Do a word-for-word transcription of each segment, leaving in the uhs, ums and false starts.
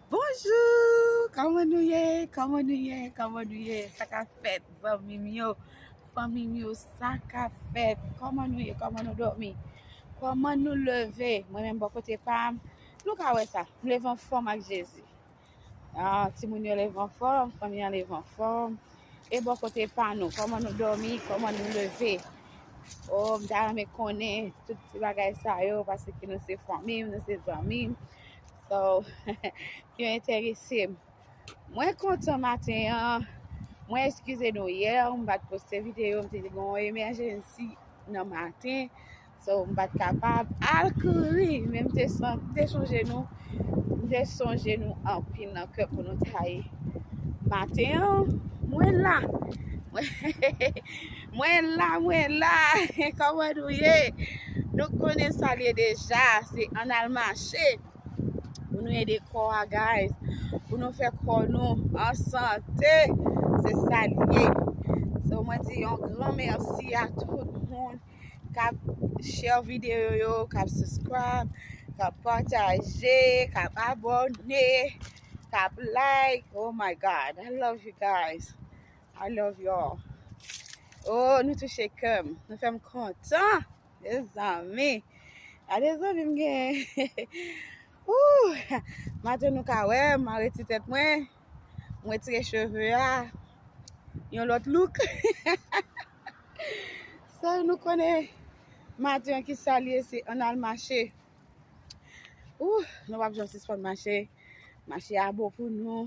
Bonjou, kòman nou ye? Kòman nou ye? Kòman nou ye? Sa k ap fèt, zanmi m yo, fanmi m yo, sa k ap fèt? Kòman nou ye? Kòman nou dòmi? Kòman nou leve? Mwen menm bò kote pa m, nou ka wè sa, m leve anfòm ak Jezi. Ah, timoun yo leve anfòm, fanmi an leve anfòm. E bò kote pa nou, kòman nou dòmi, kòman nou leve? Oh, m ta renmen konnen tout ti bagay sa yo, paske nou se fanmi m, nou se zanmi m. So, ki enterese m. Mwen kontan maten an. Mwen eskize nou yè, m pa t poste videyo, m te gen yon emèjensi nan maten. So, m pa t kapab al kouri, men m te san-, m te sonje nou. M te sonje nou anpil nan kè pou nou ta ye. Maten an, mwen la. Mwen la, mwen la. Kòman nou ye? Nou konnen sa l ye deja. Se ann al mache. Pou nou ede kò a, guys. Pou nou fè kò nou an sante. Se sa l ye. So, mwen di yon gran mèsi a tout moun k ap share videyo yo, k ap subscribe, k ap pataje, k ap abòne, k ap like. Oh my God, I love you guys. I love y'all. Oh, nou touche kè m. Nou fè m kontan. Mezanmi. Gade zanmi m gen. Ooh, maten nou ka wè, m areti tèt mwen. Mwen retire cheve a. Yon lòt look. Sa nou konnen maten an ki sa l ye, se ann al mache. Ooh, nou p ap janm sispann mache. Mache a bon pou nou.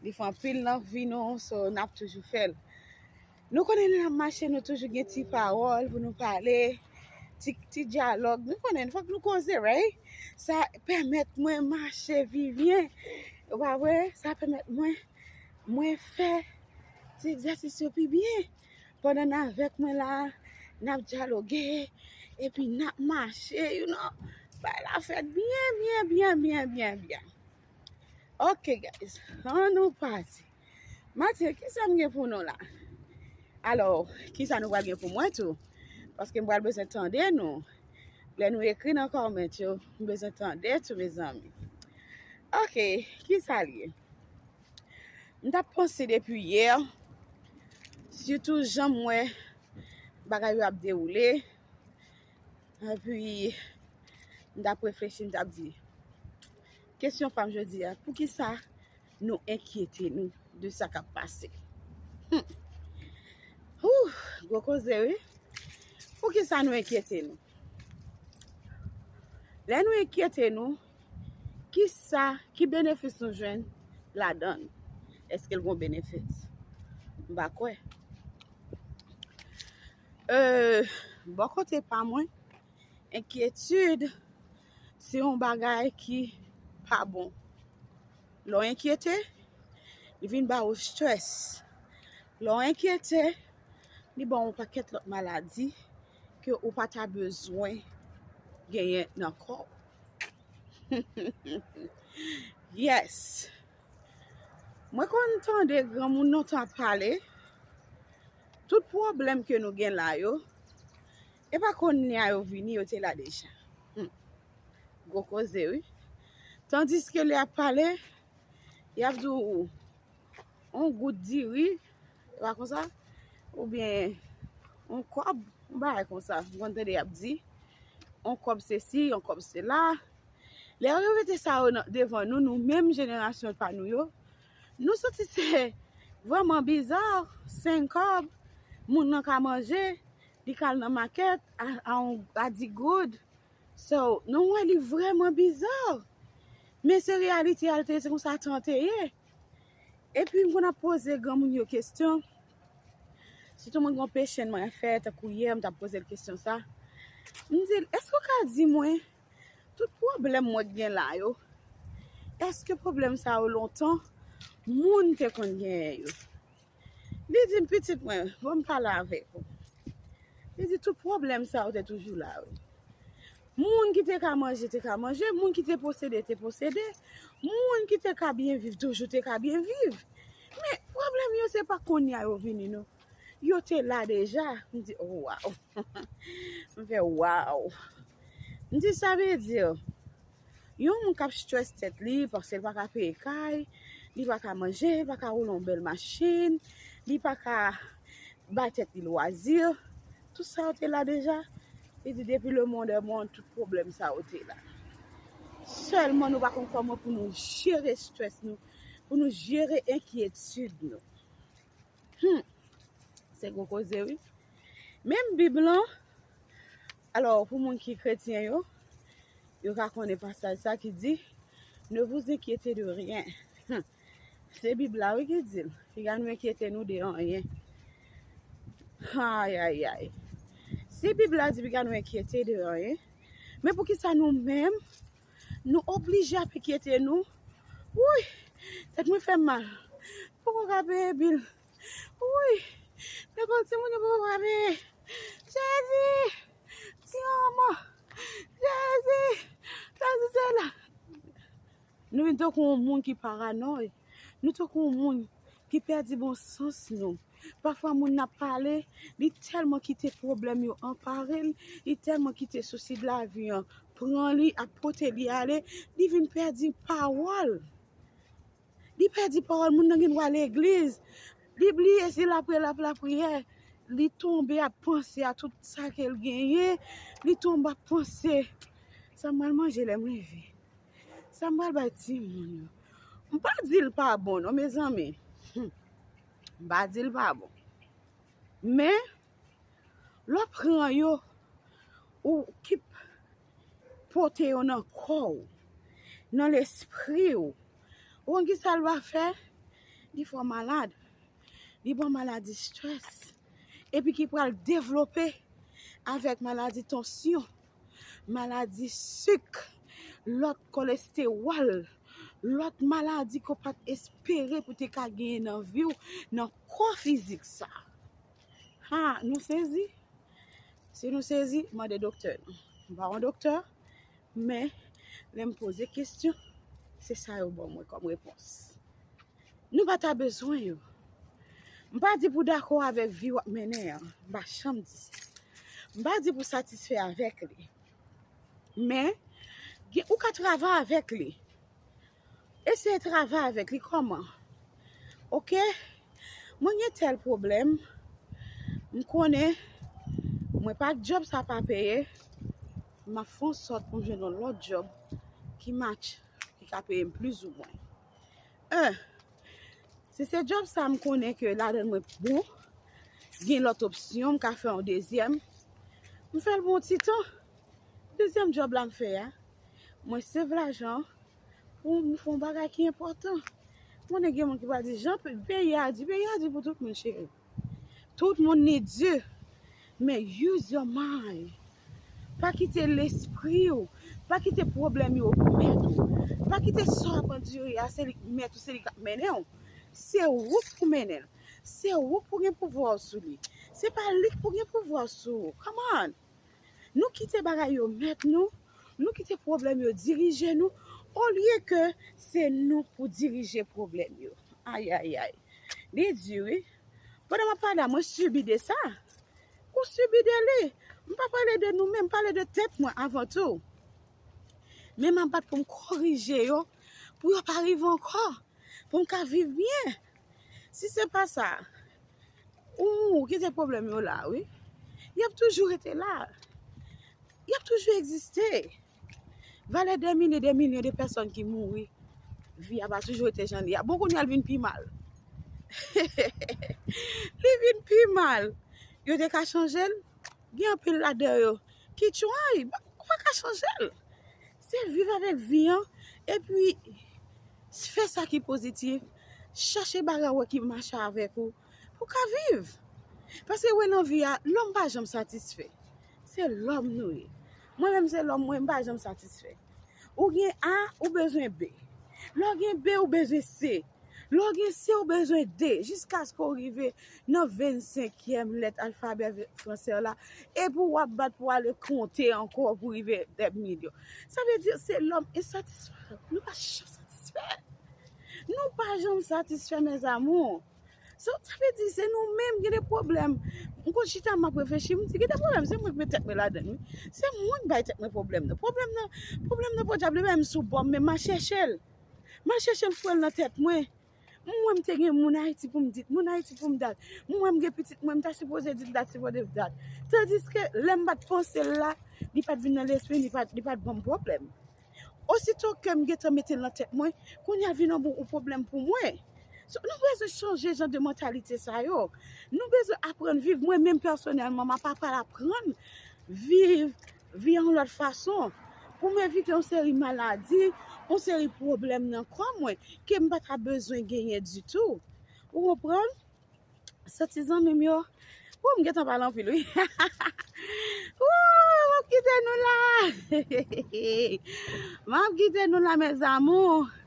Li fè anpil nan vi nou, so n ap toujou fè l. Nou konnen lè n ap mache, nou toujou gen ti pawòl pou nou pale, ti, ti dyalòg. Nou konnen, fòk nou koze, right? Sa pèmèt mwen mache pi byen. Ou pa vre? Sa pèmèt mwen, mwen fè ti egzèsis yo pi byen. Pandan n avèk mwen la, n ap dyaloge, epi n ap mache, you know. Bagay la fèt byen, byen, byen, byen, byen, byen. Ok, guys, ann nou pati. Maten, kisa m gen pou nou la? Alò, kisa nou pral gen pou mwen tou? Paske m pral bezwen tande nou. Lè nou ekri nan comment yo, m bezwen tande tou, mezanmi. Ok, kisa l ye? M t ap panse depi yè, sitou jan m wè bagay yo ap dewoule. Epi, m t ap reflechi, m t ap di, kesyon pa m jodi a, poukisa nou enkyete nou de sa k ap pase? Hmm. Ooh, gwo koze, wi. Poukisa nou enkyete nou? Lè nou enkyete nou, kisa, ki benefis nou jwenn ladan l? Èske l gon benefis? M pa kwè. Euh, bò kote pa mwen, enkyetid se yon bagay ki pa bon. Lè w enkyete, li vin ba ou strès. Lè w enkyete, li ba w yon pakèt lòt maladi ke ou pa ta bezwen genyen nan kò w. Yes. Mwen konn tande granmoun lontan ap pale, tout pwoblèm ke nou gen la yo, e pa kounye a yo vini, yo te la deja. Hmm. Gwo koze, wi. Tandiske lè y ap pale, y ap di w, yon gout diri, e pa konsa, oubyen yon kòb, yon bagay konsa. Ou konn tande y ap di, yon kòb sesi, yon kòb sela. Lè yo repete sa yo nan, devan nou, nou menm jenerasyon pa nou yo, nou santi se vrèman biza, senk kòb, moun nan ka manje, li ka al nan makèt, a, a, yon, a dis goud. So, nou wè li vrèman biza. Men se reyalite a, se konsa tan te ye. Epi m konn ap poze granmoun yo kesyon. Sitou mwen gen yon peche mwen fè, tankou yè, m t ap poze l kesyon sa. M di l, èske w ka di mwen, tout pwoblèm mwen gen la yo, èske pwoblèm sa yo lontan, moun te konn genyen yo? Li di m, pitit mwen, ban m pale avèk ou. Li di, tout pwoblèm sa yo te toujou la, wi. Moun ki te ka manje, te ka manje. Moun ki te posede, te posede. Moun ki te ka byen viv, toujou te ka byen viv. Men, pwoblèm yo, se pa kounye a yo vini, non. Yo te la deja. M di, oh, waw. M fè, waw. M di, sa vle di, Yon moun k ap stress tèt li, paske l pa ka peye kay, li pa ka manje, li pa ka woule yon bèl machin, li pa ka bay tèt li lwazi. Tout sa yo te la deja. Li di depi le monde est monde, tout pwoblèm sa yo te la. Sèlman nou pa konn kòman pou nou jere stress nou, pou nou jere enkyetid nou. Hmm. Se gwo koze, wi. Menm Bib lan, alò, pou moun ki kretyen yo, yo ka konnen pasaj sa ki di, ne vous inquiétez de rien. Hmm. Se Bib la, wi, ki di l. Piga nou enkyete nou de anyen. Ay, ay, ay. Si Bib la di piga nou enkyete de anyen, men poukisa nou menm, nou oblije ap enkyete nou? Woy, tèt mwen fè m mal. Poko ka peye bil. Woy, lekòl timoun yo poko ka peye. Jezi, ti manman. Jezi, sèzi sèla. Nou vin tankou yon moun ki paranòy. Nou tankou yon moun ki pèdi bon sans nou. Pafwa moun n ap pale, li tèlman kite pwoblèm yo anpare l, li tèlman kite sousi de lavi an pran li, ap pote li ale, li vin pèdi pawòl. Li pèdi pawòl, moun nan gen dwa legliz. Li bliye si l ap rele ap lapriyè. Li tonbe ap panse a tout sa ke l genyen. Li tonbe ap panse, sa m pral manje lè m leve? Sa m pral bay timoun yo? M pa di l pa bon non, mezanmi. Hmm. M pa di l pa bon. Men, lè w pran yo, ou kip pote yo nan kò w, nan lespri w. Ou konn ki sa l va fè? Li fè w malad. Li ba w maladi stress. Epi ki pral devlope avèk maladi tansyon, maladi sik, lòt kolestewòl, lòt maladi ke w pa t espere pou te ka genyen nan vi w, nan kò fizik sa. Ha, nou sezi? Si nou sezi, mande doktè nou. M pa yon doktè, men lè m poze kesyon, se sa yo ban mwen kòm repons. Nou pa ta bezwen yo. M pa di pou dakò avèk vi w ap mennen an. M pa janm di sa. M pa di pou satisfè avèk li. Men, gen, ou ka travay avèk li. Eseye travay avèk li kòman? Oke? Mwen gen tèl pwoblèm. M konnen mwen pa djòb sa pa peye. M ap fè yon sòt pou m jwenn yon lòt djòb ki match, ki ka peye m plizoumwen. En, si se djòb sa m konnen ke ladan mwen bon, gen lòt opsyon, m ka fè yon dezyèm. M fè l pou yon ti tan. Dezyèm djòb la m fè a, mwen save lajan pou m fè yon bagay ki enpòtan. M konnen gen moun ki pral di, jan pe-, peyi a di, peyi a di pou tout moun, cheri. Tout moun ni di, men use your mind. Pa kite lespri w, pa kite pwoblèm yo mèt ou. Pa kite sa w ap andire a, se li k mèt ou, se li k ap mennen w. Se ou k pou mennen l. Se ou k pou gen pouvwa w sou li. Se pa li k pou gen pouvwa w sou ou. Come on! Nou kite bagay yo mèt nou, nou kite pwoblèm yo dirije nou, olye ke se nou pou dirije pwoblèm yo. Ay, ay, ay. Li di wi. Pandan m ap pale a, mwen sibi de sa. Ou sibi de li. M pa pale de nou menm, m pale de tèt mwen avan tou. Men m ap bat pou m korije yo, pou yo pa rive ankò, pou m ka viv byen. Si se pa sa, ou, ou kite pwoblèm yo la, wi. Y ap toujou rete la. Y ap toujou egziste. Valè dè milye, dè milyon de pèsòn ki mouri, vi a pa toujou rete jan li a. Bon, kounye a l vin pi mal. Li vin pi mal. Yo te ka chanje l. Gen anpil ladan yo ki tchway, ou pa ka chanje l. Se viv avèk vi an, epi fè sa ki pozitif, chache bagay ou wè ki mache avèk ou, pou w ka viv. Paske wè nan vi a, lòm pa janm satisfè. Se lòm nou ye. Mwen menm se lòm, mwen m pa janm satisfè. Ou gen A, ou bezwen B. Lè w gen B, ou bezwen C. Lè w gen C, ou bezwen D, jiskaske w rive nan vennsenkyèm lèt alfabè franse la, epi w ap bat pou ale konte ankò pou rive dè milyon. Sa vle di, se lòm ensatisfè. Nou pa janm satisfè. Nou pa janm satisfè, mes amours. So, sa vle di se nou menm gen de pwoblèm. M konn chita m ap reflechi, m di gen de pwoblèm, se mwen k met tèt mwen ladann wi. Se mwen k bay tèt mwen pwoblèm nan. Pwoblèm nan, pwoblèm nan podyab li bay m sou bò m, men m al chèche l. M al chèche l fouye l nan tèt mwen. M wè m te gen moun Ayiti pou m di, moun Ayiti pou m dat. M wè m gen pitit mwen, m ta sipoze di dat, sipoze dat. Tandiske lè m pa t panse l la, li pa t vin nan lespri m, li pa t, li pa t ban m pwoblèm. Osito ke m gentan mete l nan tèt mwen, kounye a vin yon bon pwoblèm pou mwen. So, nou bezwen chanje jan de mantalite sa yo. Nou bezwen aprann viv. Mwen menm pèsonèlman, m ap aprann aprann viv vi an lòt fason. Pou m evite yon seri maladi, yon seri pwoblèm nan kò mwen, ke m pa ta bezwen genyen ditou. Ou konprann? Soti zanmi m yo. Ou m gentan pale anpil wi. Ou, m ap kite nou la. M ap kite nou la, mes amours.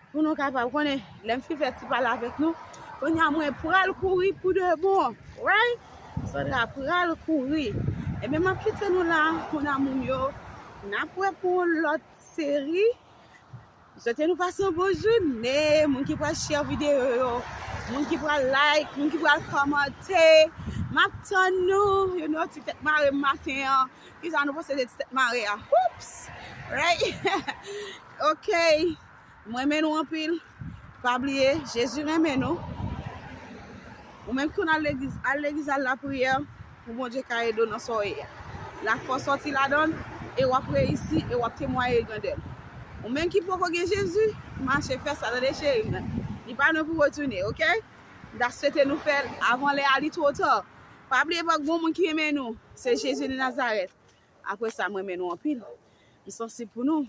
Pou nou kapab konnen, lè m fin fè ti pale avèk nou, kounye a mwen pral kouri pou de bon. Right? Sandra pral kouri. Ebyen, m ap kite nou la, mon amour m yo. N ap wè pou yon lòt seri. M swete nou pase yon bon jounen. Moun ki pral share videyo yo, moun ki pral like, moun ki pral kòmante. M ap tann nou. You know, ti tèt mare m maten an. Kisa nou panse de ti tèt mare a? Oops! Right? Ok. M renmen nou anpil. Pa bliye, Jezi renmen nou. Ou menm ki konn al legliz, al legliz, al lapriyè pou Bondye ka ede w nan sa w ye a. Lafwa sòti ladan l, e w ap reyisi, e w ap temwaye grandè l. Ou menm ki poko gen Jezi, mache fè sa, tande cheri m nan. Li pa lwen pou retounen, ok? M ta swete nou fè l avan lè a, li twò ta. Pa bliye, pa gon moun ki renmen nou. Se Jezi de Nazarèt. Apre sa, m renmen nou anpil. M sansib pou nou.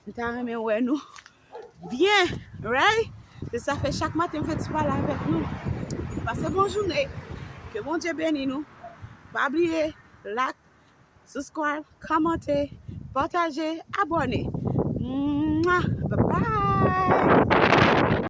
M ta renmen wè nou byen, right? Se sa fè chak maten m fè ti pale avèk nou. Pase bon jounen. Ke Bondye beni nou. Pa bliye, like, subscribe, kòmante, pataje, abòne. Mwah! Bye bye.